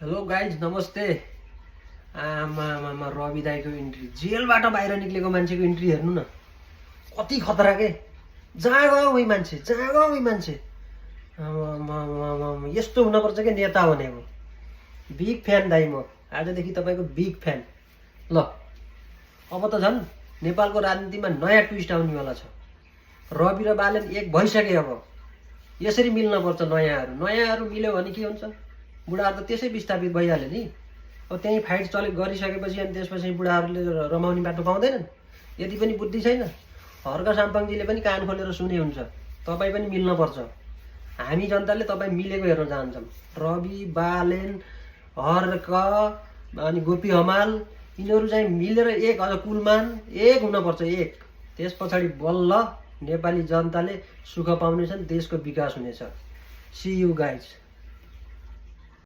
Hello guys नमस्ते। आमा रवि दाईको इन्ट्री, जेलबाट बाहिर निक्लेको मान्छेको इन्ट्री हेर्नु न, कति खतरा के। जहाँ गयो उही मान्छे, जहाँ गयो उही मान्छे। यस्तो हुनुपर्छ के नेता भनेको। बिग फ्यान दाई, म आजदेखि तपाईँको बिग फ्यान। ल अब त झन् नेपालको राजनीतिमा नयाँ ट्विस्ट आउनेवाला छ। रवि र बालेन एक भइसके। अब यसरी मिल्नुपर्छ। नयाँहरू मिल्यो भने के हुन्छ, बुढाहरू त त्यसै विस्थापित भइहाल्यो नि। अब त्यहीँ फाइट गरिसकेपछि अनि त्यसपछि बुढाहरूले रमाउने बाटो पाउँदैनन्। यति पनि बुद्धि छैन। हर्क साम्पाङजीले पनि कान खोलेर सुने हुन्छ। तपाईँ पनि मिल्नुपर्छ। हामी जनताले तपाईँ मिलेको हेर्न चाहन्छौँ। रवि, बालेन, हर्क अनि गोपी हमाल यिनीहरू चाहिँ मिलेर एक, अझ कुलमान एक हुनुपर्छ, एक। त्यस पछाडि बल्ल नेपाली जनताले सुख पाउनेछन्, देशको विकास हुनेछ। See you guys.